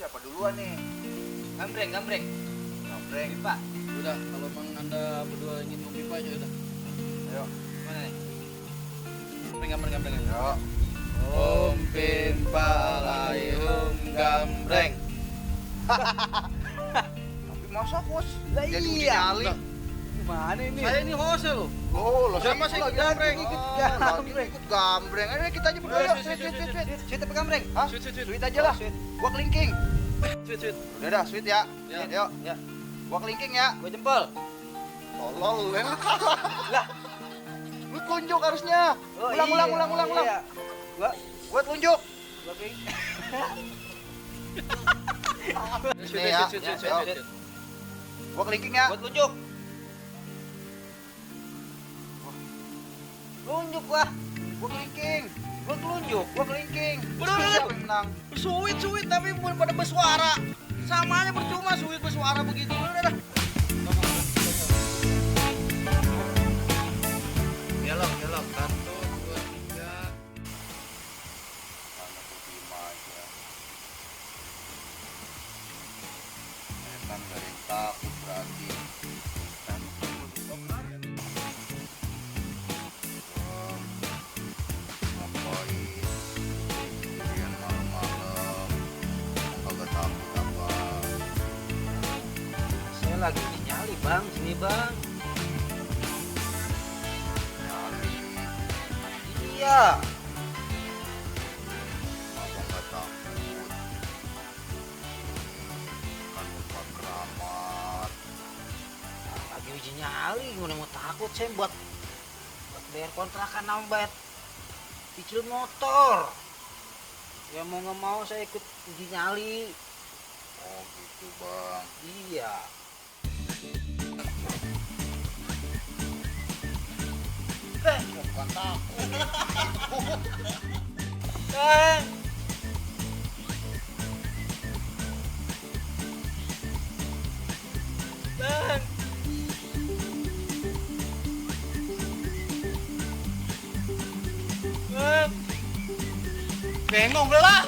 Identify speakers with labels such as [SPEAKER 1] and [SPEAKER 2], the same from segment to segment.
[SPEAKER 1] siapa duluan nih?
[SPEAKER 2] Gambreng.
[SPEAKER 1] Gambreng.
[SPEAKER 2] Pipa.
[SPEAKER 3] Udah, kalau memang Anda berdua ingin memipa aja udah.
[SPEAKER 1] Ayo.
[SPEAKER 2] Mana nih?
[SPEAKER 3] Gambreng.
[SPEAKER 1] Ayo.
[SPEAKER 3] Om Pimpa alaihum gambreng.
[SPEAKER 1] Tapi masa host?
[SPEAKER 2] Lah
[SPEAKER 1] Jadi uji
[SPEAKER 2] iya.
[SPEAKER 1] nyali.
[SPEAKER 2] Gimana ini?
[SPEAKER 3] Saya ini host lo.
[SPEAKER 1] Oh, lo
[SPEAKER 3] Siapa sih ikut gambreng?
[SPEAKER 1] Ikut
[SPEAKER 2] gambreng.
[SPEAKER 1] Ikut gambreng. Ayo kita aja berdua. Yuk.
[SPEAKER 2] Sweet apa gambreng?
[SPEAKER 1] Hah?
[SPEAKER 3] Sweet.
[SPEAKER 1] Sweet aja lah. Gua kelingking.
[SPEAKER 3] Sweet.
[SPEAKER 1] Udah dah, sweet ya.
[SPEAKER 3] Ya.
[SPEAKER 1] Yuk.
[SPEAKER 2] Ya.
[SPEAKER 1] Gua kelingking ya.
[SPEAKER 2] Gue jempol.
[SPEAKER 1] Tolol lu.
[SPEAKER 2] Lah.
[SPEAKER 1] Lu telunjuk harusnya. Ulang.
[SPEAKER 2] Iya.
[SPEAKER 1] Gua telunjuk.
[SPEAKER 2] Gua kayak
[SPEAKER 1] Nih ya.
[SPEAKER 3] Sweet.
[SPEAKER 1] Gua kelingking ya.
[SPEAKER 2] Gua tunjuk. Tunjuk gua.
[SPEAKER 1] Gua kelingking.
[SPEAKER 2] Gua telunjuk.
[SPEAKER 1] Gua kelingking.
[SPEAKER 3] Udah.
[SPEAKER 1] Siapa yang menang?
[SPEAKER 3] Sweet tapi bukan pada bersuara. Sama aja percuma sweet bersuara begitu. Udah. Dialog. 1, 2, 3.
[SPEAKER 1] Mana tuh Bima aja. Kan gak ada yang takut berarti. Ngapain? Sendirian malam-malam. Kagak takut apa?
[SPEAKER 2] Saya lagi nyali, Bang. Sini, Bang.
[SPEAKER 1] Nyali.
[SPEAKER 2] Iya.
[SPEAKER 1] Abang gak takut. Kan tempat keramat.
[SPEAKER 2] Lagi uji nyali, gimana mau takut saya buat bayar kontrakan sama bayar cicil motor. Ya mau nggak mau saya ikut uji nyali.
[SPEAKER 1] Oh gitu bang.
[SPEAKER 2] Iya.
[SPEAKER 1] Bukan takut.
[SPEAKER 2] Bang. Bang. Bang.
[SPEAKER 3] Bengong lah.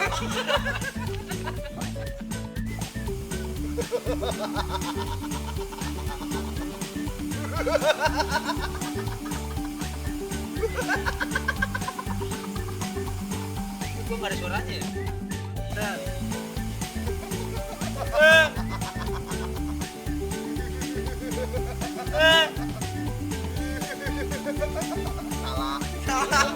[SPEAKER 2] Kok nggak ada suaranya ya? Bang.
[SPEAKER 1] Salah.